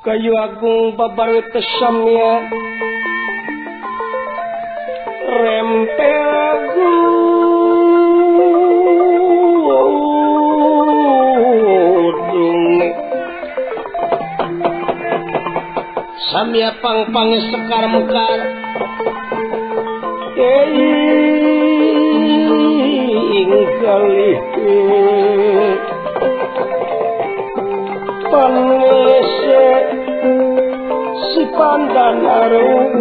Kayu agung babar kesamya rempel gudung samya pang-pange sekar mekar ing kalih panglese si pandan arum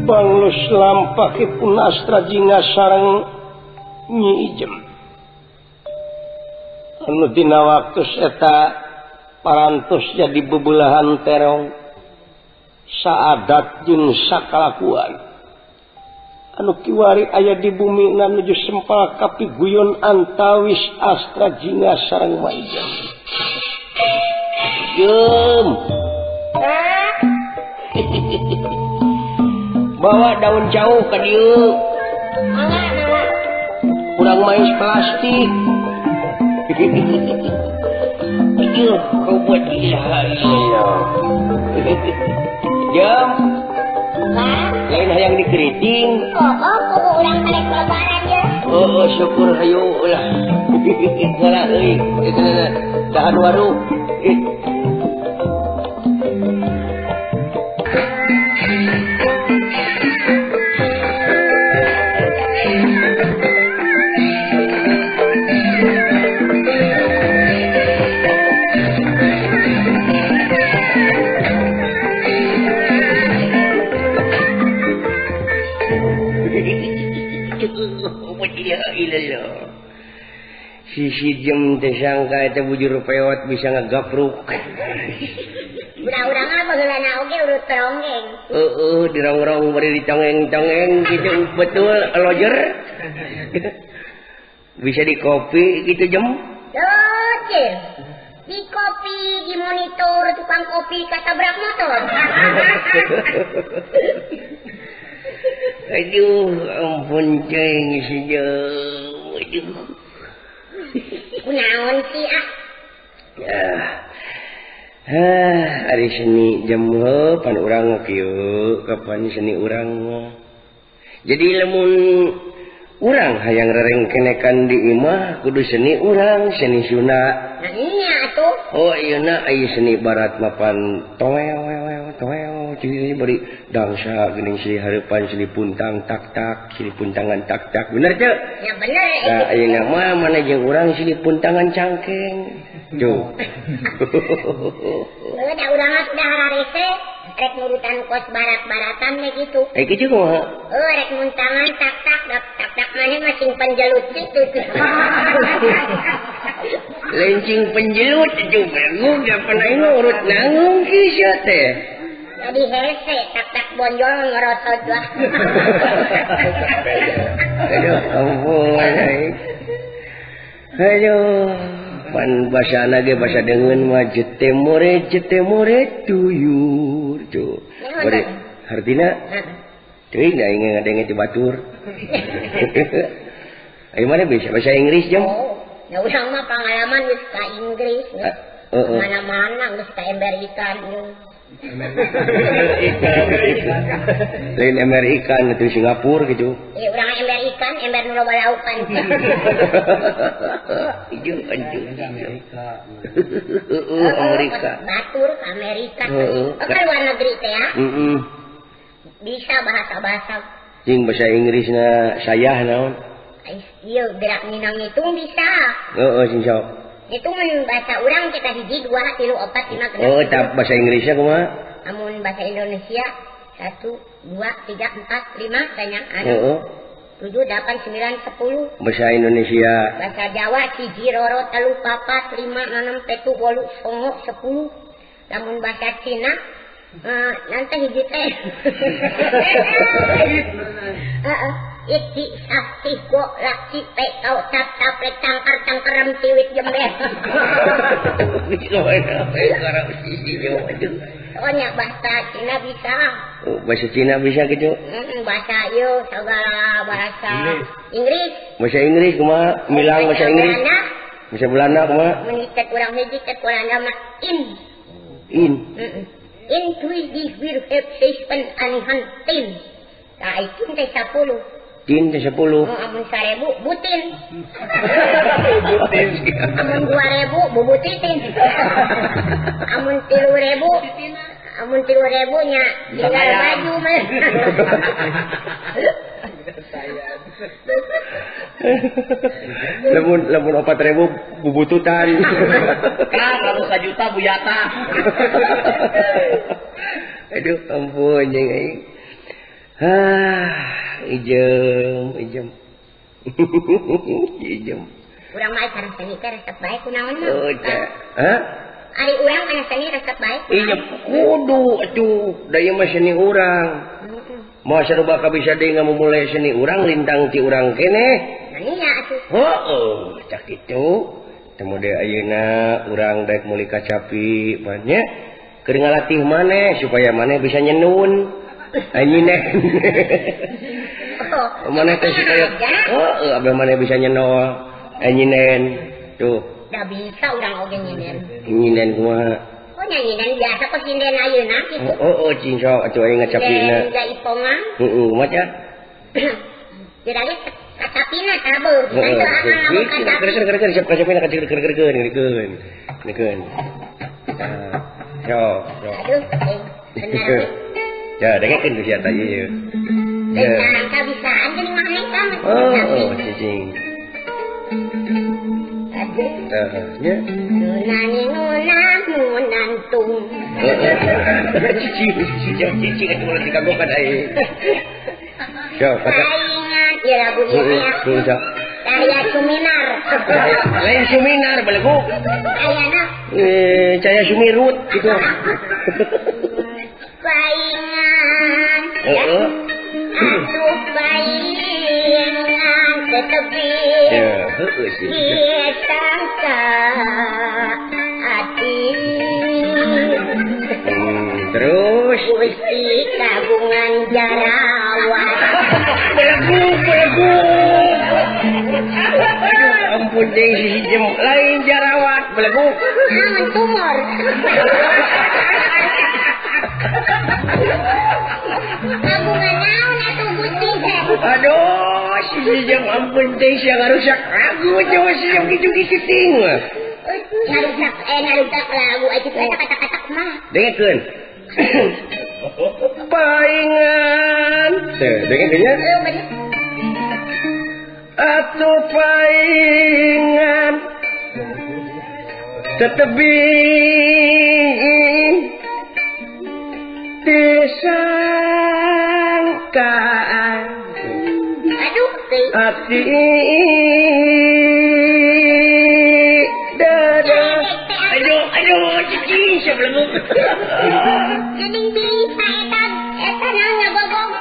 banglus lampahipun Astra Jingga sareng Nyi Ijem anu dina waktu eta parantos jadi bebelahan terong saadat jeung sakalakuan anu kiwari aya di bumi nuju sempal kapiguyon antawis Astra Jingga sareng Wa Ijem. Jem. Bawa daun jauh ka dieu. Kurang main plastik. Aduh, kau buat ilaha illallah. Jam. Lain hayang dikeriting. Oh, kudu urang karek lebaran ya. Oh, syukur hayu ulah. Salah euy. Tahan waru. Sisi jem teh sangka eta bujur peot bisa ngegapruk. Urang-urang apa geulana oge urut teronggeng. Heeh, dirongrong bari dicongeng-congeng gitu betul lojer. Bisa di kopi gitu jem. Lojer. Di kopi, di monitor tukang kopi katabrak motor. Aduh, ampun ceng si jem. Aduh. Kunaon sih ah? Ya. Ari seni jam pan urang kieu, kapan seni urang mah. Jadi lamun urang hayang rerengkenekan di imah kudu seni urang, seni Sunda. Nah iya atuh. Oh iya na aya seni barat mapan toel toel jadi bari dangsa geuning silih hareupan silih puntang tak tak silih puntangan tak tak bener teu? Ya bener. Nah ayeuna mah mana jeung urang silih puntangan cangkeng. Tuh. Heuh da urang mah sudah hararese rek nurutan kos barat-baratan we kitu. Eh kitu kumaha? Heuh rek muntangan tak tak tak tak maneh mah sing penjelut kitu. Lencing penjelut juga ngug da aing urut nanggung kieu teh. Jadi hese tak-tak bonjol ngerosot lah. Aduh, ampun. Aduh, pan basana ge basa deungeun mah jetemore tuyur. Tuh. Bari hartina teuing da aing ngadenge ti batur. Ayo mana bisa bahasa Inggris jam? Oh, ya urang mah pengalaman geus ka Inggris. Mana-mana geus ka ember ikan. Lain ember ikan itu Singapura gitu. Iya, urang ember ikan, ember nu loba laukan. Ieu anjing Amerika. Amerika. Batur ke Amerika. Ke luar negeri teh ya. Heeh. Bisa bahasa-bahasa. Jeung bahasa Inggrisna sayah naon? Iya, gerak minang ngitung bisa. Heeh, sing sok. Itu mun bahasa urang kita hiji, 2, 3, 4, 5, 6. Oh, tap bahasa Inggrisnya kumaha? Amun bahasa Indonesia 1, 2, 3, 4, 5 tanya. Heeh. 7, 8, 9, 10. Bahasa Indonesia. Bahasa Jawa 1, 2, 3, 4, 5, 6, 7, 8, 9, 10. Lamun bahasa Cina nanti hiji teh. Heeh. Iki sakti go laki pe kau tap tap tangkar tangkerem tiwit jember. Pokoknya bahasa Cina bisa. Oh, bahasa Cina bisa gitu? Bahasa ieu segala bahasa Inggris. Bahasa Inggris kumaha? Milang bahasa Inggris. Bahasa Belanda kumaha? Mun cek urang hiji cek Belanda mah in. In. In tui di wir hep seven anihan tin. Tah itu teh 10. Tin teh 10. Amun 1000 butin. Butin. Amun 2000 bubutitin. Amun 3000 amun 3000 nya tinggal baju mah. Lamun lamun 4000 bubututan. Kang lamun 1 juta buyata. Aduh ampun jeung aing. Ah, ijem, ijem. Ijem. Urang mah sareng seni teh resep bae kunaon mah. Oh, hah? Ari urang kana seni resep bae. Iya, kudu atuh, da ieu mah seni urang. Moal sarua kabisa deui ngamumule seni urang lintang ti urang keneh. Nah iya atuh. Heueuh, cak kitu. Temu deui ayeuna urang daek meuli kacapi banyak keur ngalatih maneh supaya maneh bisa nyenun. Anyine. Maneh teh supaya heueuh abah maneh bisa nyenol. Anyinen tuh. Da bisa urang oge nyinen. Nyinen kumaha? Oh nyinen biasa kok sinden ayeuna kitu. Oh, cing sok atuh aing ngacapina. Da ipongan. Heeh, maca. Jadi kacapina tabeuh. Heeh. Keur siap kacapina keur ngeurkeun. Ngeurkeun. Yo, yo. Aduh, bener. Ya, dengekeun ku sia tah ieu. Ya. Kabisaan geuning maneh tah. Oh, cicing. Aduh. Ya. Nunani nuna munantung. Cicing, cicing, cicing atuh ulah dikagokan aing. Yo, kata. Paingan ieu lagu ieu ya. Cahaya Suminar. Lain Suminar belegu. Ayana. Cahaya Sumirut gitu. Paingan. Heeh. Atuh paingan tetepi. Ya, heueuh sih. Disangka ati. Terus Gusti kagungan jarawat. Belegu, belegu. Aduh, ampun deui si jem lain jarawat belegu. Naon tumor. Kagungan naon atuh Gusti teh? Aduh, si jem ampun deui sia ngarusak lagu jeung si jem kitu-kitu ting. Ngarusak ngarusak lagu atuh eta kata-kata mah. Dengekeun. Paingan. Teh, dengekeun nya. Atuh paingan tetebi disangkaan. Aduh, ati dada. Aduh, aduh, cicing sebelum. Geuning bisa eta eta naon ngagogong.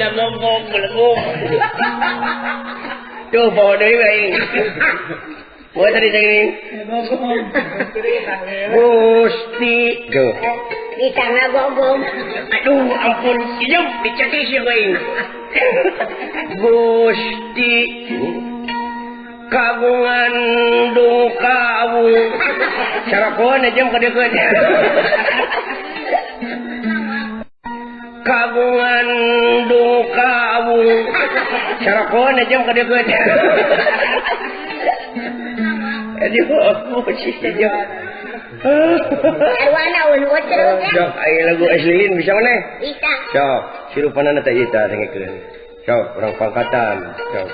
Ngagogong belegu. Tuh bawa deui aing. Bawa tadi cing. Gusti tuh. Bisa ngagogong. Aduh, ampun, ieu dicekik sieun aing. Gusti kagungan dungkawu. Sarakoan aja kadeukeun. Kagungan dungkawu. Sarakoan aja kadeukeun. Aduh, aku sih aja. Arwana ulun terus ya. Sok aya lagu Eslilin bisa maneh? Bisa. Sok, sirupanana teh ieu tah dengekeun. Sok, urang pangkatan. Sok.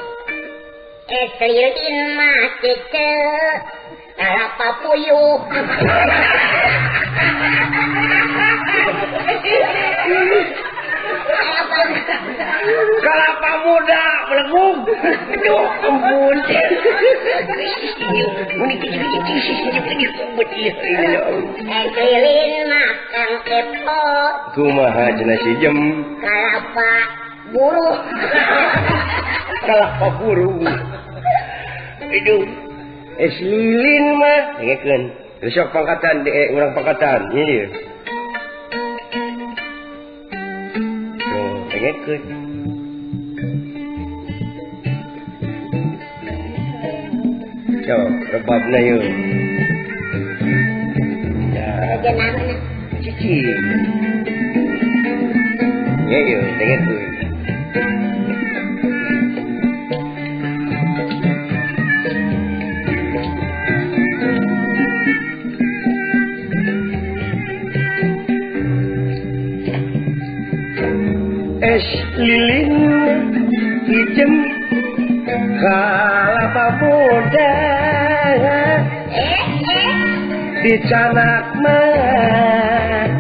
Eslilin mah cece kalapa puyuh. Kelapa muda belegung. Aduh, ampun. Eslilin mah kang kepo. Kumaha cenah si jem? Kalapa buruh. Kalapa buruh. Aduh. Eslilin mah dengekeun. Sok pangkatan urang pangkatan. Ieu. Dengekeun. Coba rebabna yeuh. Ya. Cici. Ya yeuh dengekeun. Es lilin hijem kalapa muda dicanak mah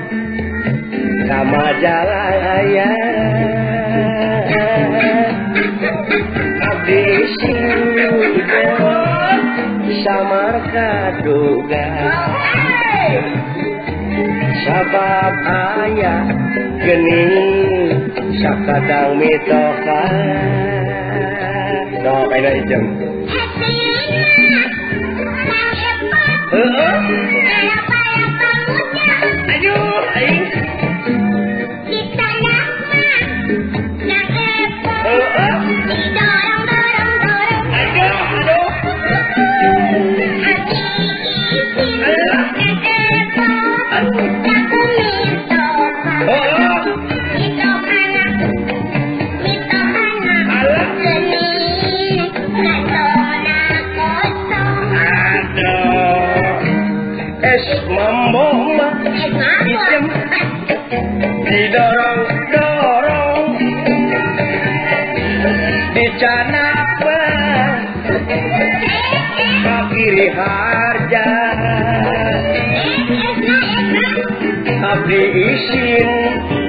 ka Majalaya abdi singgon samar kaduga sabab aya geuning sakadang mitoka no kaina ijem heeh aduh aing heeh aduh aduh didorong-dorong dicanak ka kiri harja abdi isin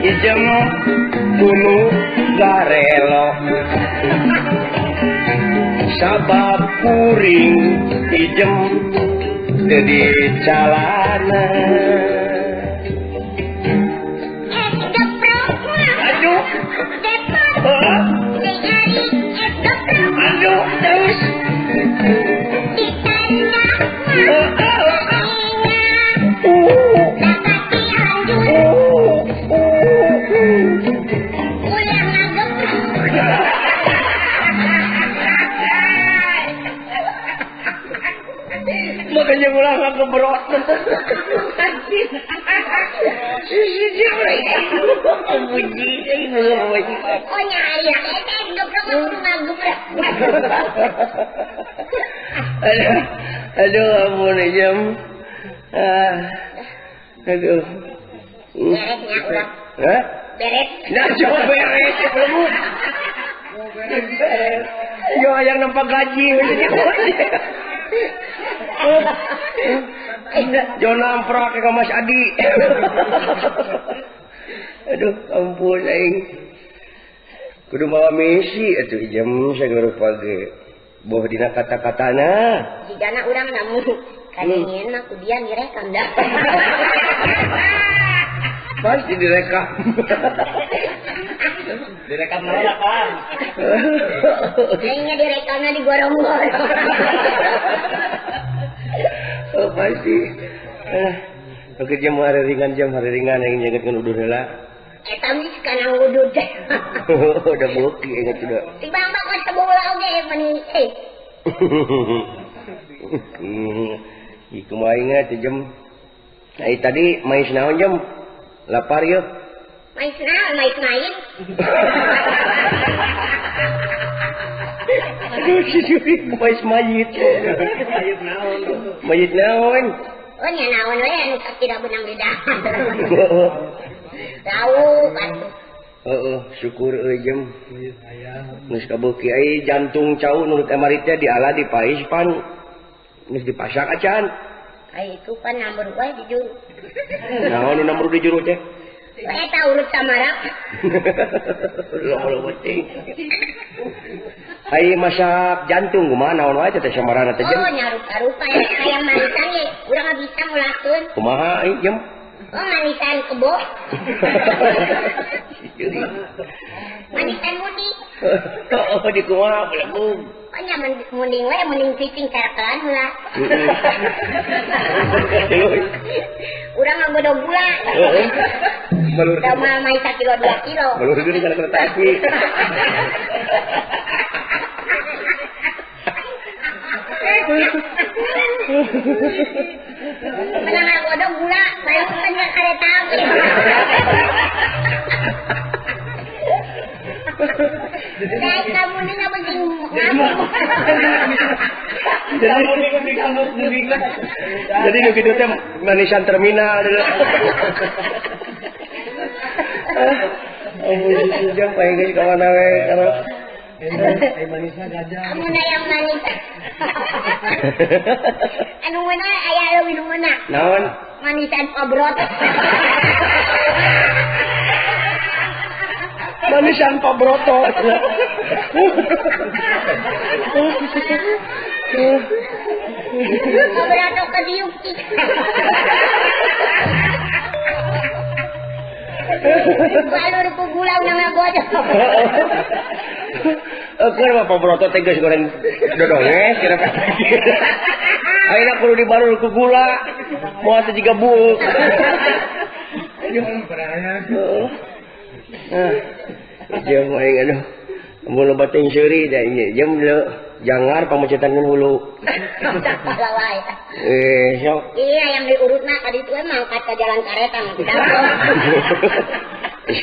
ijem kunu garelo sabab kuring ijem teu dicalana. Aduh, terus. Makanya ulah ngagebrot. Oh nyari gebrok. Aduh, ampun jam. Aduh. Beresnya udah. Hah? Beres. Nah, coba beres belum. Beres. Yo yang nampak gaji. Jo namprak ke Mas Adi. Aduh, ampun aing. Kudu mawa misi atuh jam sagala rupa ge. Boh dina kata-katana. Jigana urang namu kadengieun mah ku dia direkam dah. Pasti direkam. Direkam naon apaan? Aingnya direkamna di gorong-gorong. Oh pasti. Oke jam hari ringan aing nyagetkeun uduh heula. Eta geus kana wudud. Udah beuki ingat sudah. Tibang bakal sabola oge meni eh. Ih kumaha ingat jam. Ai tadi mais naon jam? Lapar yeuh. Mais naon mais main. Aduh si Juri mais mayit. Mayit naon? Mayit naon? Oh nya naon we anu tidak benang di dahar. Lauk atuh. Heeh, syukur euy jam. Geus kabeuki ai jantung cau nurut emari teh diala dipais pan. Geus dipasak acan. Ai itu pan nambur wae di juru. Naon nu nambur di juru teh? Eta urut samarak. Loh penting. Ai masak jantung kumaha naon wae teh samarana teh jam? Oh nyarupa-rupa ya hayang manisan ge urang bisa ngulahkeun. Kumaha ai jam? Oh manisan kebo. Manisan mudi. Oh di kumaha belum. Oh nya mending we mending cicing carakelan heula. Urang ngagodog gula. Heeh. Balur. Da mah mai 1 kilo 2 kilo. Balur geuning kana kereta api. Menang ngagodog gula, bae kan kereta api. Dai kamu ni ngapa sing ngamuk. Jadi nu kitu teh manisan terminal. Oh, jam pae geus ka mana we karep. Ai manisna gajah. Anu na yang manis. Anu mana aya leuwih nu mana? Naon? Manisan obrot. Manisan Pak Broto. Pak Broto ke diuk. Balur ku gula urang ngagodog. Keur mah Pak Broto teh geus goreng dodonges kira. Ayeuna kudu dibalur ku gula. Moal teh jiga buuk. Jam aing aduh. Mun loba teh seuri da ieu jam leu jangar pamecetan hulu. Sok. Iya yang diurutna tadi itu emang mangkat ke jalan kareta mah tidak.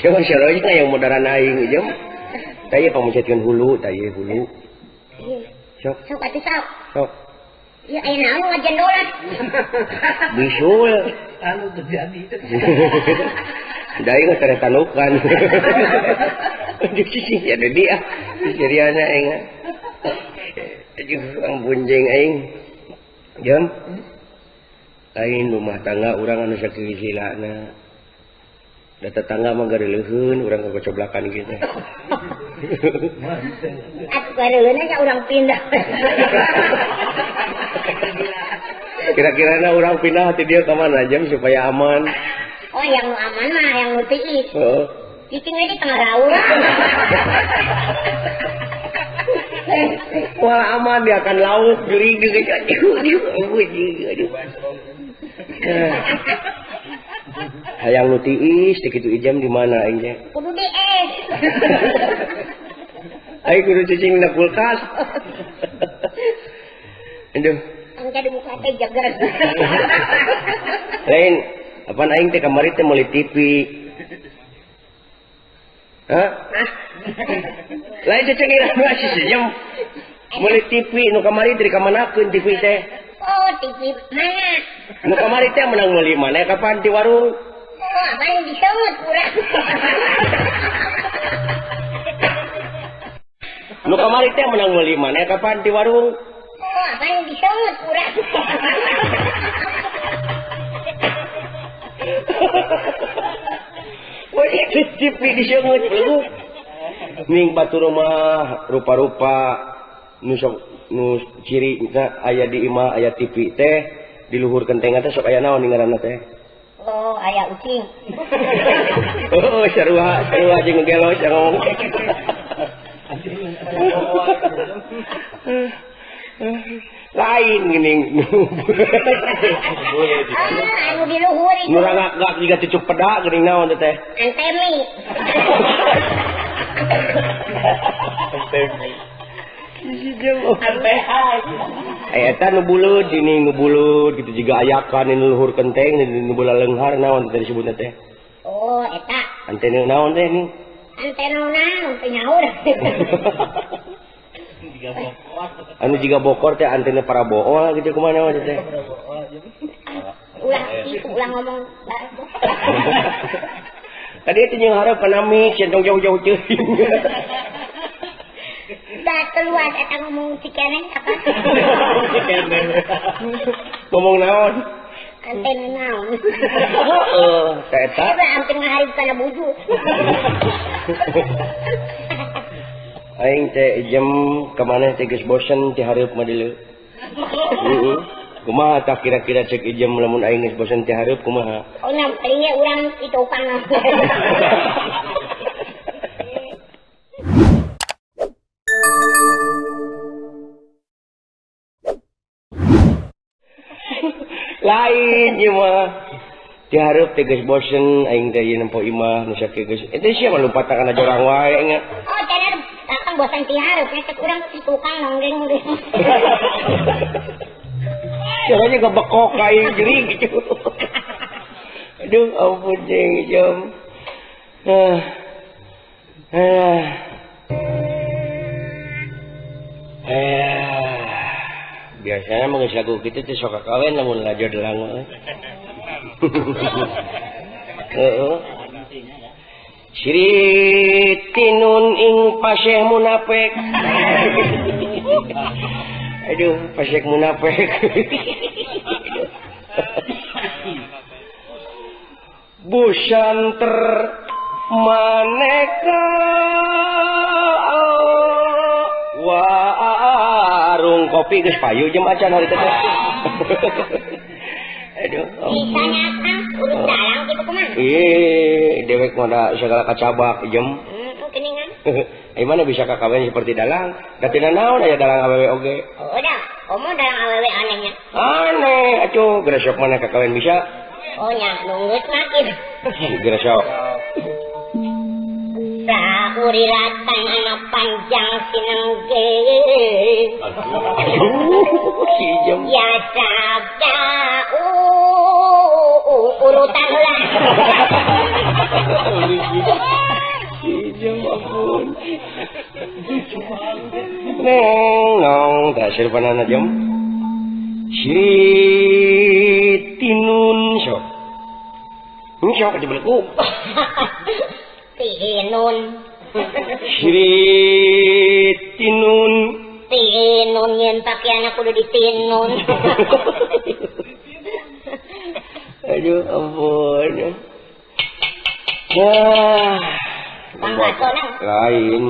Siapa sarojna yang modaran aing jam. Tah ieu pamecetkeun hulu, tah ieu hulu. Sok. Sok atuh sok. Sok. Iya aya naon ngajendolan. Bisul. Anu terjadi. Dai mah tere tanukan. Aduh, ya dedi ah. Seriana aing. Aduh, ampun jeung aing. Jam. Lain rumah tangga urang anu sakieu silana. Da tetangga mah gareuleun urang kocoblakan kieu teh. Atuh gareuleunna nya urang pindah. Kira-kirana urang pindah ti dieu ka mana jam supaya aman. Oh, yang nu aman mah yang nu tiis. Heeh. Cicing we di tengah raul. Wah aman dia akan lauk geuring geus aduh aduh. Hayang nu tiis teh kitu ijam di mana aing teh? Kudu di es. Aing kudu cicing dina kulkas. Aduh. Engke dibuka teh jagar. Lain apaan aing teh kamari teh meuli TV. Hah? Lain ceceng ira nu sisnya meuli TV nu kamari teh dikamanakeun TV teh. Oh, TV mana? Nu kamari teh menang meuli mana kapan di warung? Oh, abang diseungeut urang. Nu kamari teh menang meuli mana kapan di warung? Oh, abang diseungeut urang. Wah, TV diseungeut belum. Ning batur mah rupa-rupa nu sok nu ciri na aya di imah aya TV teh di luhur kentengan teh sok aya naon ngaranna teh? Oh, aya ucing. Oh, sarua sarua jeung ngegelo ngomong. Lain gini. Anu di luhur itu. Nu rangak-gak jiga cucuk pedak geuning naon teh? Antemi. Antemi. Eta nu buleud ini nu buleud gitu jiga ayakan ini luhur kenteng ini nu bola leunghar naon teh disebutna teh? Oh, eta. Antena naon teh ini? Antena naon teh nyaur. Anu jiga bokor teh antena parabool gitu kumaha naon teh? Ulah itu ulah ngomong. Tadi itu jeung hareup kana mix tong jauh-jauh teuing. Da keluar eta ngomong cikeneng apa? Cikeneng. Ngomong naon? Antena naon? Heeh, ka eta. Eta antena ngahareup kana buju. Aing teh jam ka maneh teh geus bosen ti hareup mah dieu. Heeh. Kumaha tah kira-kira cek ijem lamun aing geus bosen ti hareup kumaha? Oh, nya paling ge urang itu pang. ieu mah. Ti hareup teh geus bosen aing teh ieu nempo imah nu sakieu geus. Eta sia mah lompatan kana jorang wae nya. Oh, cenah akang bosan ti hareup nya cek urang si tukang nonggeng geus. Caranya ngebekok aing jering gitu. Aduh, ampun jeung jam. Biasanya mah geus lagu kitu teh sok kakawen lamun laju delang mah. Heeh. Sri tinun ing paseh munafik. Aduh, pasek munafik. Busanter maneka warung kopi geus payu jam acan hari teh. Aduh. Bisanya kang urut dalang kitu kumaha? Ih, dewek mah da segala kacabak jam. Heeh, geuningan. Ai mana bisa kakawen seperti dalang? Da tina naon aya dalang awewe oge? Oh, dah. Komo dalang awewe anehnya. Aneh, atuh geus mana kakawen bisa? Oh nya, nunggus mah kitu. Geus sok. Sakurilatan anak panjang sinengge. Aduh, si jam. Ya sabda urutan lah. Si jam ampun. Neng nong tak serpanana jam. Si tinun sok. Sok dibeliku. Tinun. Sri tinun. Tinun nyen pakaian kudu ditinun. Aduh ampun. Wah. Lain.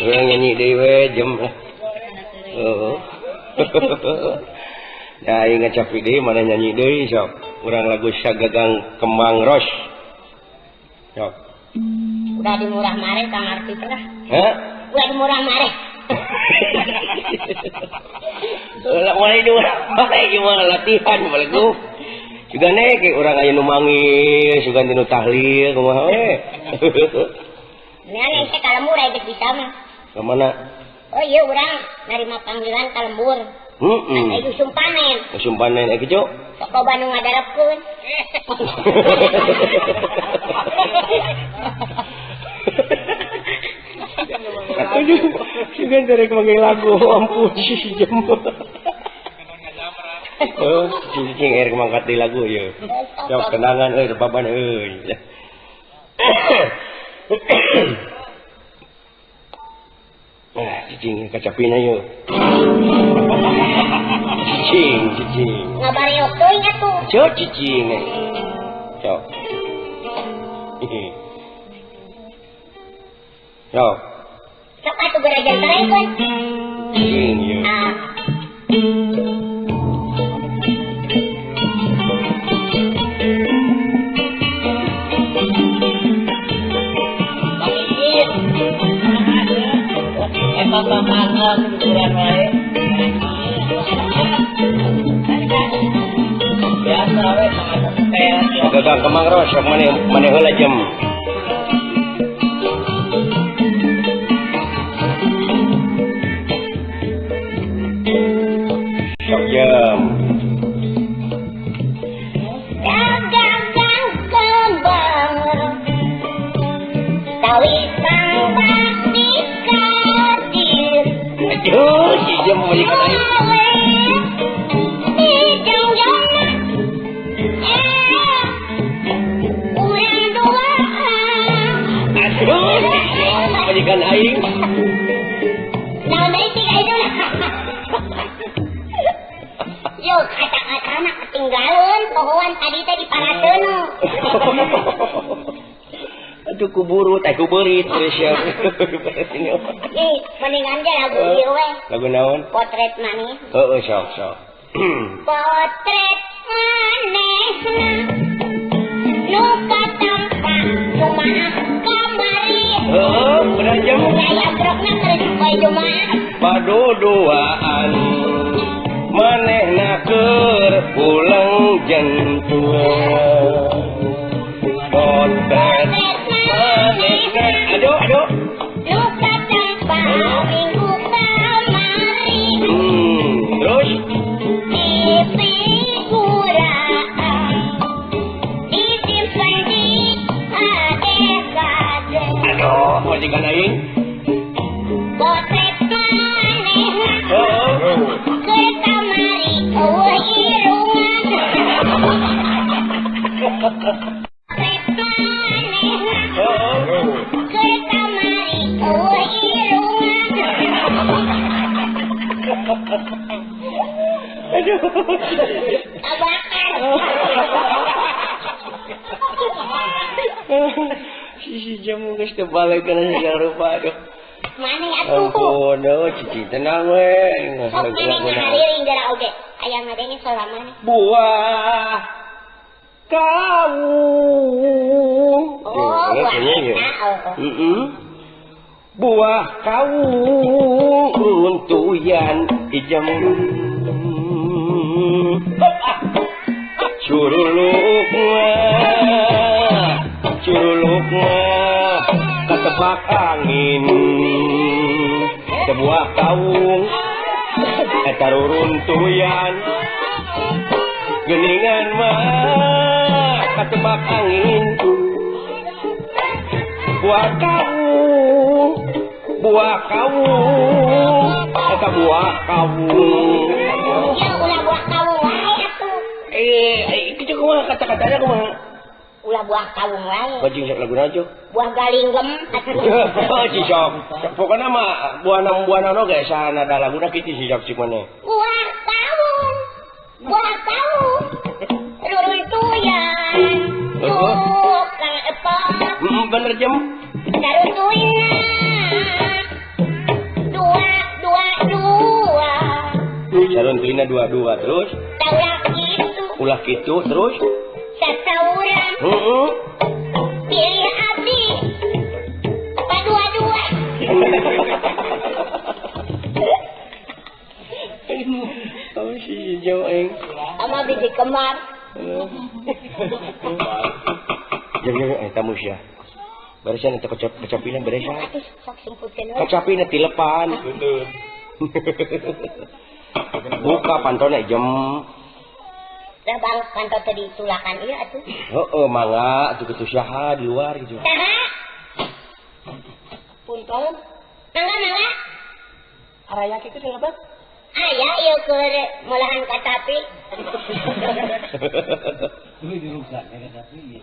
Urang nyanyi deui we jam. Heeh. Nah, aing ngacapi deui mana nyanyi deui sok. Urang lagu Sagagang Kembang Ros. Sok. Udah di murah mare Kang Arti teh. Hah? Udah di murah mare. Lah mulai di murah mare gimana latihan balagu. Sugan ke urang aya nu manggil, sugan tinu tahlil kumaha we. Nya teh ka lembur aya geus bisa mah. Ka mana? Oh iya urang narima panggilan ka lembur. Heeh. Aya usum panen. Usum panen eh kitu. Sok loba nu ngadarepkeun. Aduh, sugan derek manggil lagu, ampun si jam. Oh, cicing erek mangkat di lagu ieu. Sok kenangan euy rebaban euy. Nah, cicing kacapina ieu. Cicing, cicing. Ngabareok teuing atuh. Cok cicing. Cok. Cok. Sok atuh berajar terengkeun. Cicing ieu. Ah. Emang panggang ukuran wae. Biasa we sangat Gagang Kembang Ros sok maneh maneh heula jam. Sok jam. Gagang kembang ros. Tawis kang bakti kadir. Aduh, si jam mau ikan air. Aduh, majikan aing. Naon deui sih ka itu? Yo, kata-katana ketinggalan pohoan tadi teh diparateun. Aduh kuburu, teh kuberit geus ya. Ih, mendingan ge lagu ieu we. Lagu naon? Potret Maneh. Heeh, sok sok. Potret manehna nu katampa kumaha kamari. Heeh, bener jam. Gaya brokna terus poe Jumaah. Paduduaan Manehna keur pulang jentul. Potret manehna aduh aduh. Luka tanpa minggu kamari. Terus aduh, majikan aing. Potret manehna. Keur kamari eueuh irungan. Potret manehna. Keur kamari eueuh irungan. Aduh. Abakar. Sisi jamu geus teu balik kana segala rupa aduh. Maneh atuh. Ampun, oh cici tenang we. Sok maneh ngahaliring geura oge. Aya ngadenge salah maneh. Buah kawung. Oh, buah eta. Buah kawung runtuyan ijem. Curuluk mah, curuluk mah ketepak angin. Sebuah kawung eta ruruntuyan. Geningan mah ketepak angin. Buah kawung, buah kawung, eta buah kawung. Ya ulah buah kawung wae atuh. Itu kumaha kata-katanya kumaha? Ulah buah kawung wae. Bajing sok laguna aja. Buah galinggem atuh. Oh, si sok. Pokona mah buah naon oge saha nada laguna kitu si sok si maneh. Buah kawung. Buah kawung. Ruruntuyan. Tukang epok. Bener jem. Saruntuina. Dua dua dua. Saruntuina dua dua terus. Ulah kitu. Ulah kitu terus. Sasauran. Heeh. Pilih abdi. Dua dua. Oh si jauh aing. Sama biji kemar. Jam jam tamu sia. Beresan eta kecapina beresan. Atuh sok sumputkeun we. Kecapina tilepan. Buka pantona jem. Lah bang panto teh ditulakan ieu atuh. Heeh, mangga atuh kitu saha di luar gitu. Saha? Punten. Mangga mangga. Araya kitu di lebet. Aya ieu keur meulahan katapi. Dulu diruksak ya katapi.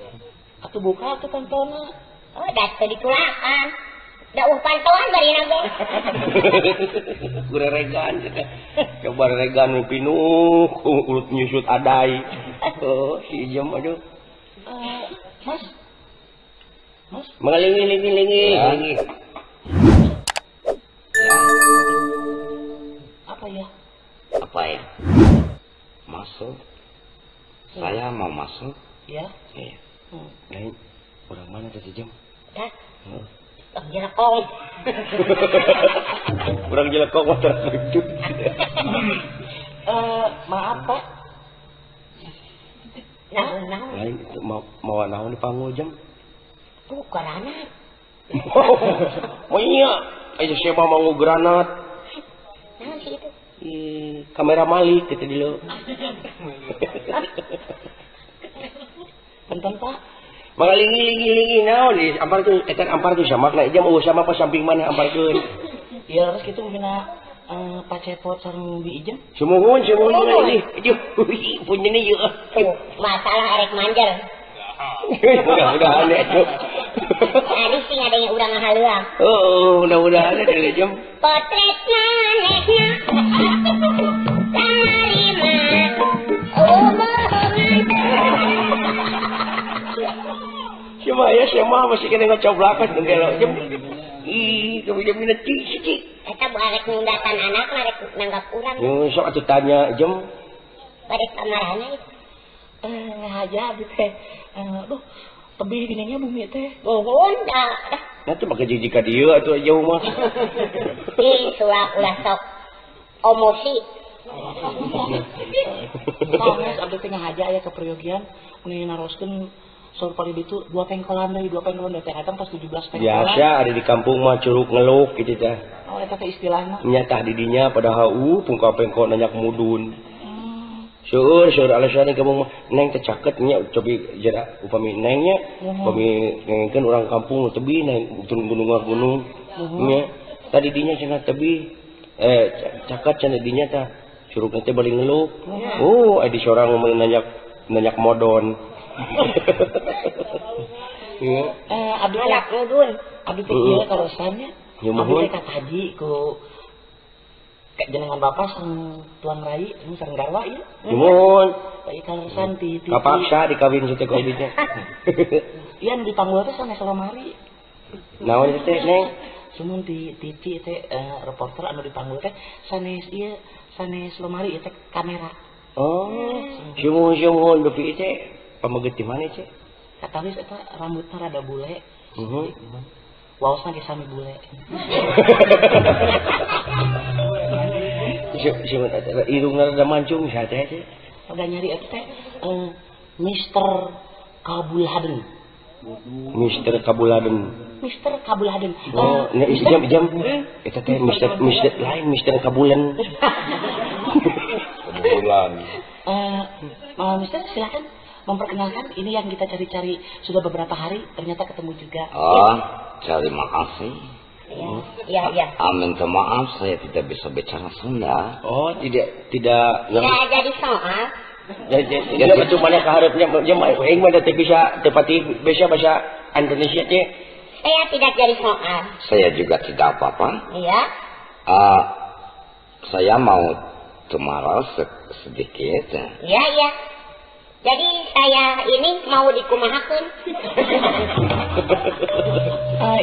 Atuh buka atuh pantona. Oh, da teu ditulakan. Da uh pantoan barina ge. Kureregan. Coba regan nu pinuh kulut nyusut adai. Oh, si Ijem aduh. Mas. Mas, mengelingi-lingi-lingi. Ya. Apa ya? Apa ya? Masuk. Saya mau masuk. Ya. Iya. Lain orang mana tadi jam? Dah. Urang jelekong. Urang jelekong mah terlucu. Maaf Pak. Naon naon. Lain itu mau naon dipanggul jam? Tuh granat. Oh iya, ayo siapa mau granat? Naon sih itu? Kamera malik gitu dulu. Punten Pak. Mangalingi-lingi-lingi naon di ampar tuh eta ampar tuh sama na jam eueuh sama pas samping mana amparkeun. Iya terus kitu mina Pak Cepot sareng Bi Ijem. Sumuhun sumuhun ini. Aduh, punya nih ieu. Masalah arek manjer. Mudah-mudahan atuh. Tadi sih ngadenge urang ngahaleuang. Heeh, mudah-mudahan atuh jam. Potret manehna. Kamari mah bohongan. Siapa ya siapa masih kena ngecoblakan gelo jam. Ih, kami-kami cik. Eta bu arek ngundatan anak arek nanggap urang. Sok atuh tanya jam. Bade kamarana itu. Ngahaja abdi teh. Aduh, tebih gini nya bumi teh. Nuhun dah. Nah tuh make jiji ka dieu atuh jauh mah. Ih, ulah ulah sok emosi. Sanes abdi teh ngahaja aya keperyogian mun naroskeun saur pari ditu 2 pengkolan deui, 2 pengkolan deui teh katang pas 17 pengkolan. Biasa ada di kampung mah curug ngeluk kitu teh. Oh eta teh istilahna. Nya tah di dinya padahal pungka pengkol nanyak mudun. Seueur seueur alasan di kampung mah neng teh caket nya cobi jera upami neng nya upami ngengkeun urang kampung tebih neng turun gunung gunung nya. Tadi dinya cenah tebih caket cenah dinya tah curugna teh bali ngeluk. Oh adi sorang mah nanyak modon. Iya. Abdi nanyak mudun. Abdi teh kieu kaleresannya. Abdi teh kataji ku jenengan bapak sareng tuan rai anu sareng garwa ieu. Nuhun. Ieu kaleresan ti kapaksa dikawin si teh ku abdi teh. Ieu anu dipanggul teh sanes lomari. Naon teh Neng? Sumun ti TV teh reporter anu dipanggul teh sanes ieu sanes lomari ieu teh kamera. Oh, sumuhun dupi teh pameget di mana teh? Katawis eta rambutna rada bule. Heeh. Waosna ge sami bule. Irungna rada mancung saha teh? Rada nyari eta teh Mister Kabulhaden. Mister Kabulhaden. Mister Kabulhaden. Oh, jam eta teh Mister lain Mister Kabulan. Kabulan. Mister silakan memperkenalkan ini yang kita cari-cari sudah beberapa hari ternyata ketemu juga. Oh, terima kasih. Iya, iya. Minta maaf saya tidak bisa bicara Sunda. Oh, tidak jadi soal. Ya cuma mana keharapnya jam aing mah teu bisa teu pati bisa bahasa Indonesia teh. Saya tidak jadi soal. Saya juga tidak apa-apa. Iya. Saya mau kemarau sedikit. Iya, iya. Jadi saya ini mau dikumahakeun.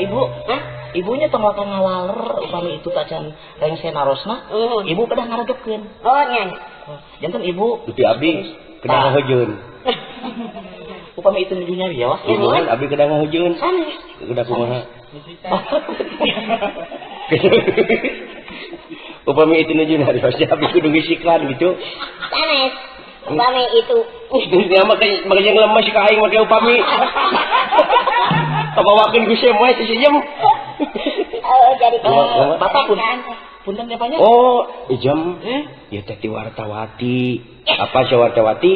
Ibu, hah? Ibunya tong wakang ngawaler upami itu tacan rengse narosna. Ibu kedah ngaregepkeun. Oh nya. Janten ibu dupi abdi kedah ngahujeun. Upami itu nuju nyarios. Ibu kan abdi kedah ngahujeun. Sanes. Kedah kumaha? Upami itu nuju nyarios abdi kudu ngisikan gitu. Sanes. Upami itu. Ya make lemes ka aing make upami. Kabawakeun ku semoy si jem. Oh, jadi bapak pun punten teh banyak. Oh, jem. Ya teh ti wartawati. Apa si wartawati?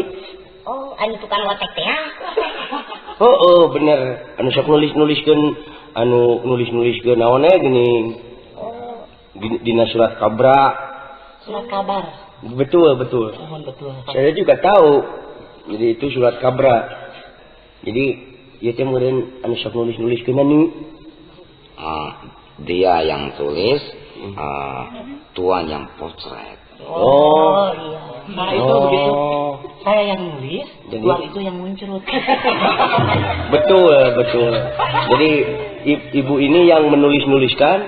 Oh, anu tukang lotek teh. Oh, bener. Anu sok nulis-nuliskeun anu nulis-nuliskeun naon we geuning. Oh. Dina surat kabra. Surat kabar. Betul, betul. Oh, betul. Saya juga tahu. Jadi itu surat kabra. Jadi ieu teh meureun anu sok nulis-nuliskeun anu. Dia yang tulis, tuan yang potret. Oh, iya. Nah, itu begitu. Saya yang nulis, jadi, tuan itu yang muncul. Betul, betul. Jadi ibu ini yang menulis-nuliskan,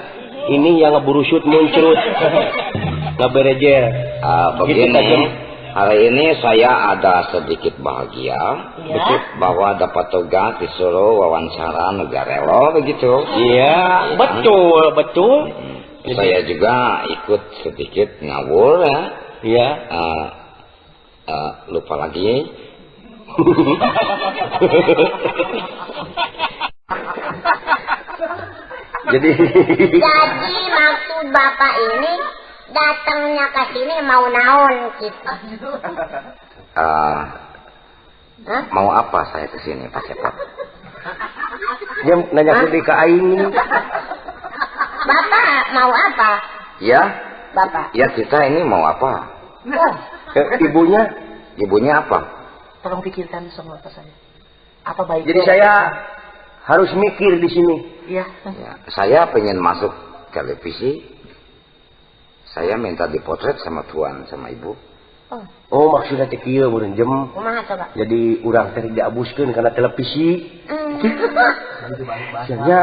ini yang ngeburusut muncul. Ngaberejer. Begini, hari ini saya ada sedikit bahagia, ya. Betul, bahwa dapat tugas disuruh wawancara Negarelo begitu. Iya, betul, betul. Saya juga ikut sedikit ngawur ya. Iya. Lupa lagi. Jadi maksud bapak ini datangnya ke sini mau naon gitu. Mau apa saya ke sini Pak Cepot? Dia nanya ke aing. Bapak mau apa? Ya. Bapak. Ya kita ini mau apa? Oh. Ibunya? Ibunya apa? Tolong pikirkan sama bapak saya. Apa baiknya? Jadi saya harus mikir di sini. Iya. Ya, saya pengen masuk televisi. Saya minta dipotret sama tuan sama ibu. Oh, maksudnya teh kieu meureun jem. Kumaha coba? Jadi urang teh diabuskeun kana televisi. Nya.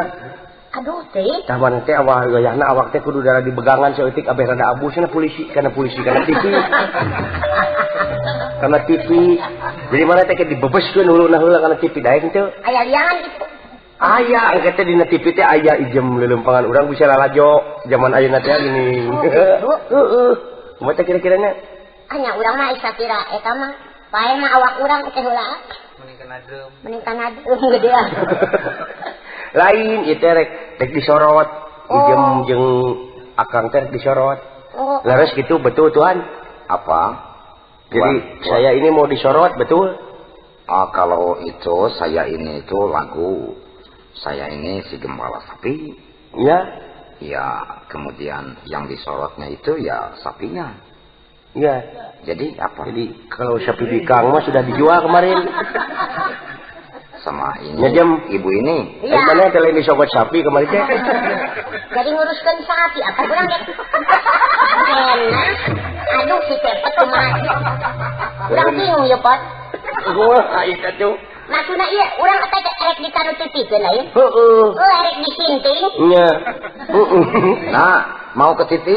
Aduh teh. Tah mana teh awak gayana awak teh kudu darah dibegangan saeutik abeh rada abus kana polisi, kana TV. Kana TV. Jadi mana teh dibebeskeun huluna heula kana TV daek teu. Aya liangan gitu. Aya engke teh dina TV teh aya ijem leuleumpangan urang bisa lalajo zaman ayeuna teh gini. Heeh. Kumaha teh kira-kiranya? Hanya urang mah isa kira eta mah pae mah awak urang teh heula. Mending kana adem gedean. Lain ieu teh rek disorot. Ijem jeung akang teh disorot. Oh. Leres gitu betul Tuhan? Apa? Jadi tuan, saya ini mau disorot betul? Ah, kalau itu saya ini itu lagu saya ini si gembala sapi. Ya. Ya, kemudian yang disorotnya itu ya sapinya. Ya. Jadi apa? Jadi kalau sapi bikang mah sudah dijual kemarin. Sama ini. Nyejem ibu ini. Ya. Mana yang lain disogok sapi kemarin teh? Jadi nguruskan sapi apa kurang ya? Enak. Aduh si cepet kumaha. Urang bingung ya, Pot. Kumaha ieu atuh? Maksudna ieu urang teh erek ditanutipikeun lain. Heeh. Oh, erek disinting. Nya. Heeh. Nah, mau ke TV?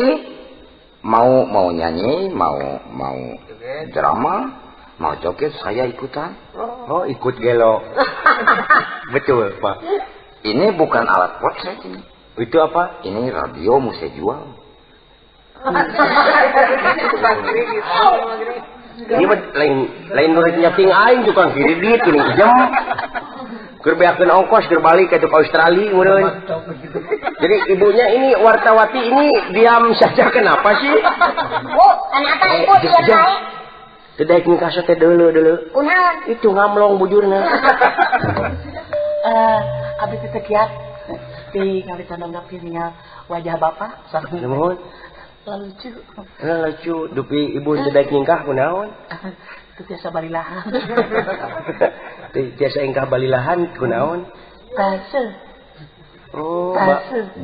Mau nyanyi, mau drama, mau joget, saya ikutan. Oh, ikut gelo. Betul, Pak. Ini bukan alat potret ini. Itu apa? Ini radio mau saya jual. Ini lain nurit nyeting aing tukang kredit geuning jam. Keur beakeun ongkos keur balik ke Australia meureun. Jadi ibunya ini wartawati ini diam saja kenapa sih? Bu, kenapa ibu diam bae? Teu daek nikah teh deuleu-deuleu. Kunaon? Itu ngamlong bujurna. Abdi teh kiat di ngawitan ningal wajah bapak sareng nuhun. Lucu. Lucu, dupi ibu teu daek nyingkah kunaon? Teu tiasa balilahan. Teu tiasa ingkah balilahan kunaon? Tase. Oh,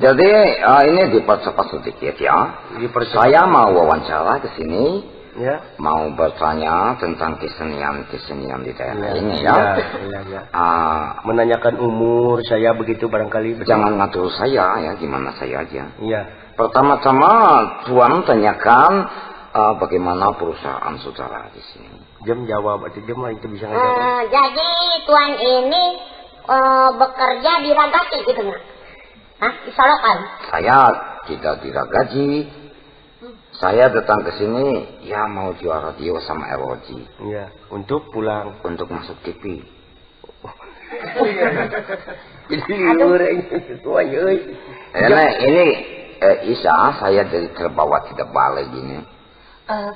jadi ini dipercepat sedikit ya. Saya mau wawancara ke sini. Ya. Mau bertanya tentang kesenian-kesenian di daerah ini ya. Ya, ya. Menanyakan umur saya begitu barangkali. Betul. Jangan ngatur saya ya, gimana saya aja. Iya. Pertama-tama tuan tanyakan bagaimana perusahaan saudara di sini. Jam jawab atau jam itu bisa ngejawab. Jadi tuan ini bekerja di Ragati gitu nggak? Hah? Di Solokan? Saya tidak diragaji. Saya datang ke sini ya mau jual radio sama LOG. Iya, untuk pulang, untuk masuk TV. Jadi liur ini. Ini Isa, saya jadi terbawa tidak balik gini.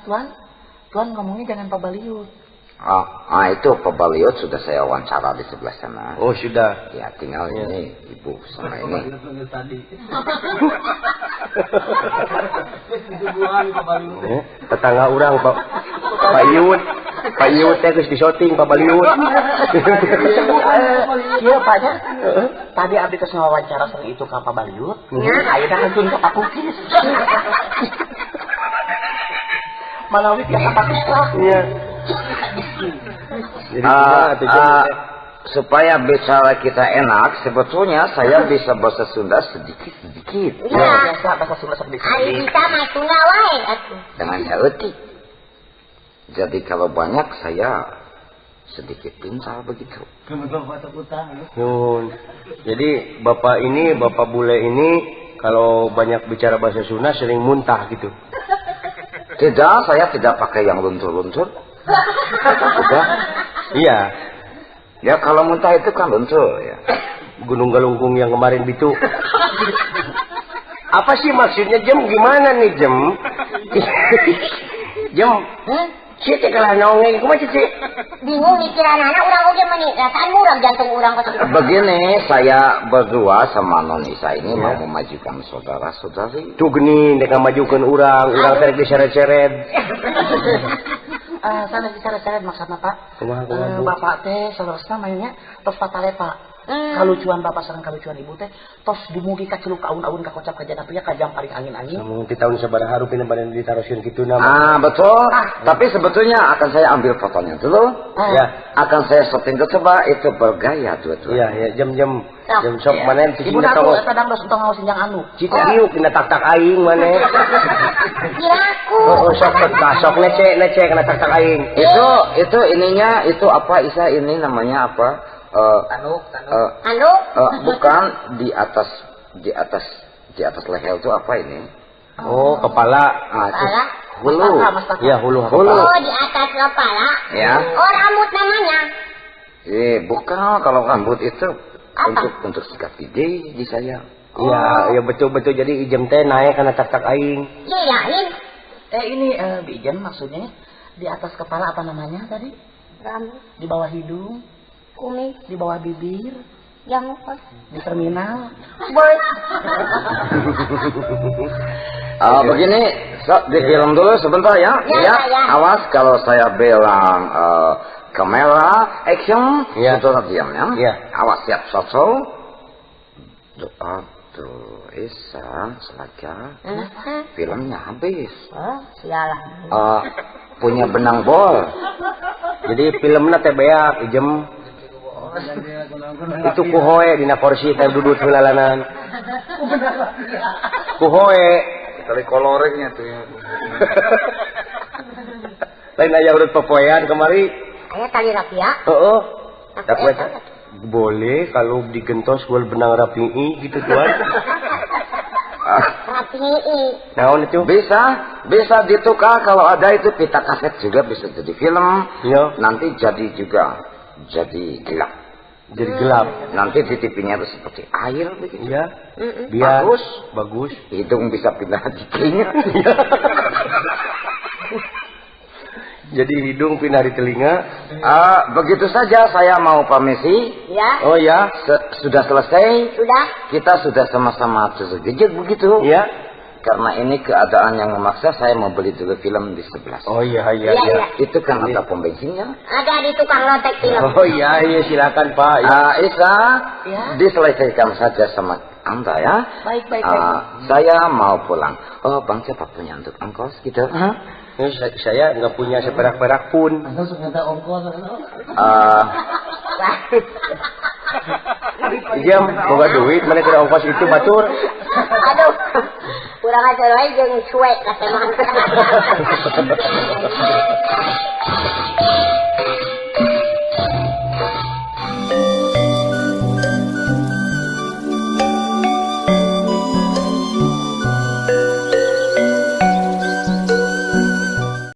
Tuan ngomongnya jangan Pak Baliut. Itu Pak Baliut sudah saya wawancara di sebelah sana. Oh sudah. Ya tinggal ya. Ini ibu sama ini. Tadi. Tetangga orang Pak Pak Iut, Pak Iut teh geus disoting Pak Baliut. Iya Pak nya. Tadi abdi geus ngawawancara sareng itu ka Pak Baliut. Ayeuna langsung ka Pak Kukis. Malawi biasa Pak Kukis lah. Iya. Jadi supaya bicara kita enak, sebetulnya saya bisa bahasa Sunda sedikit-sedikit. Ya, biasa bahasa Sunda sedikit. Ari bisa mah Sunda wae atuh. Dengan saeutik. Jadi kalau banyak saya sedikit pintar begitu. Nun. Jadi bapak ini, bapak bule ini kalau banyak bicara bahasa Sunda sering muntah gitu. Tidak, saya tidak pakai yang luntur-luntur. Sudah. Iya. Ya kalau muntah itu kan luntur ya. Gunung Galunggung yang kemarin itu. Apa sih maksudnya Jem? Gimana nih Jem? Jem? Cici kalah nongeng kumaha Cici? Bingung mikiran anak urang oge meni rasaan murag jantung urang kos. Begini, saya berdua sama Non Isa ini mau memajukan saudara-saudari. Tuh gini, mereka majukan urang, urang teh diseret-seret. Sana diseret-seret maksudna Pak. Kumaha kumaha. Bapak teh saurasna mainnya tos patalepa. Kalucuan bapak sareng kalucuan ibu teh tos dumugi ka celuk aun-aun ka kocap ka jana pria ka jam paling angin-angin. Mun ti tahun sabaraha rupina badan ditaroskeun kitu nama. Ah, betul. Tapi sebetulnya akan saya ambil fotonya dulu. Ya, akan saya syuting coba itu bergaya dua-dua. Iya, ya, jam-jam jam sok mana ibu aku eta dangdos entong ngaos sinjang anu. Cita ieu kena tak-tak aing maneh. Kiraku. Oh, sok sok nece kena tak-tak aing. Itu ininya itu apa Isa ini namanya apa? Anduk? Bukan di atas leher itu apa ini? Oh, kepala. Ah, kepala. Hulu. Ya, hulu. Hulu. Oh, di atas kepala. Ya. Oh, rambut namanya. Bukan, kalau rambut itu apa? Untuk sikat gigi di saya. Iya, ya betul-betul jadi Ijem teh naik karena tak-tak aing. Iya, ini. Ini Bi Ijem maksudnya di atas kepala apa namanya tadi? Rambut. Di bawah hidung. Kumis. Di bawah bibir. Yang di terminal. Boy. Begini, di film dulu sebentar ya. Ya, ya. Awas kalau saya bilang kamera action, ya. Sudah diam ya. Ya. Awas siap satu. Doa tuh Isa Selaga. Filmnya habis. Oh, sialah. Punya benang bol. Jadi filmnya teh beak Ijem. Itu kuhoe dina kursi teh duduk heulalanan. Kuhoe kali kolorengnya tuh ya. Lain aya urut popoean kemari. Aya tali rapia? Heeh. Boleh kalau digentos gol benang rapi gitu tuan. Rapi. Naon itu? Bisa ditukar kalau ada itu pita kaset juga bisa jadi film. Iya. Nanti jadi juga jadi gelap. Jadi gelap. Nanti di TV-nya itu seperti air begitu. Iya. Biar bagus, bagus. Hidung bisa pindah di telinga. Jadi hidung pindah di telinga. Begitu saja saya mau permisi. Ya. Oh ya. Sudah selesai. Sudah. Kita sudah sama-sama tergejek begitu. Iya. Karena ini keadaan yang memaksa, saya mau beli dulu film di sebelah. Oh iya iya iya. Itu kan ada pom bensinnya. Ada di tukang lotek film. Oh iya iya silakan Pak. Ya. Isa, ya? Diselesaikan saja sama Anda ya. Baik baik baik. Saya mau pulang. Oh Bang siapa punya untuk ongkos gitu? Huh? Saya nggak punya seperak-perak pun. Iya, boga duit, mana kira ongkos itu batur. Aduh, kurang ajar aja jeung cuek ka.